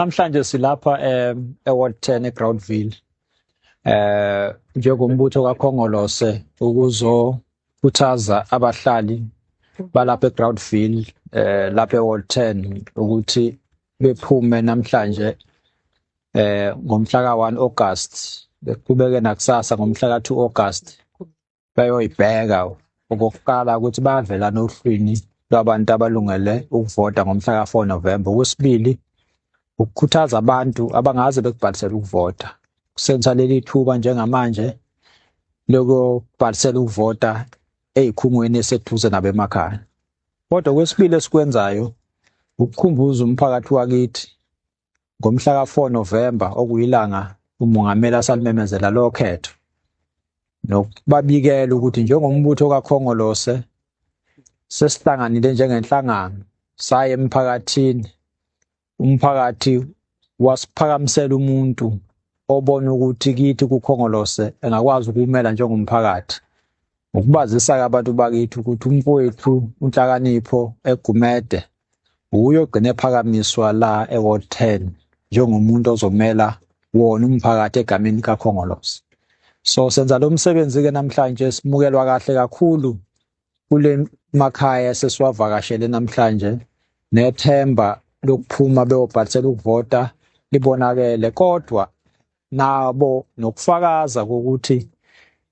Namhlanje silapha eWard 10 eGroundville njengombutho kaKhongolose ukuzokhuthaza abahlali balapha eGroundville lapha eWard 10 ukuthi bephume namhlanje ngomhla ka-1 August, beqhubeke nakusasa ngomhla ka-2 August, bayoyibheka okokuqala ukuthi bayavela nohlwini lwabantu abalungele ukuvota ngomhla ka-4 November. Okwesibili, ukukhuthaza abantu abangaze bekubhalisele ukuvota kusebenzisa leli thuba njengamanje lokubhalisela ukuvota ey'khungweni eseduze nabo emakhaya. Kodwa okwesibili esikwenzayo ukukhumbuza umphakathi wakithi ngomhla ka-4 November, okuyilanga umongameli asalimemezela lokhetho, nokubabikela ukuthi njengombutho kaKhongolose sesihlanganile njengenhlangano, saya emphakathini, umphakathi wasiphakamisela umuntu obona ukuthi kithi kuKhongolose engakwazi ukumela njengomphakathi. Ukubazisa-ke abantu bakithi ukuthi umfowethu uNhlakanipho eGumede uye ogcine ephakamiswa la eWard 10 njengomuntu ozomela wona umphakathi egameni likaKhongolose. So senza lo msebenzi-ke namhlanje, simukelwa kahle kakhulu kule makhaya sesiwavakashele namhlanje, nethemba lokuphuma beyobhalisela ukuvota libonakele, kodwa nabo nokufakaza kokuthi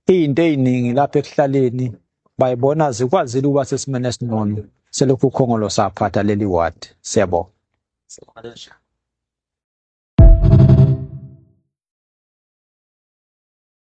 izinto eziningi lapha ekuhlaleni bayibona zikwazile ukuba sesimene esingcono selokhu uKhongolose aphatha leli ward. Siyabonga.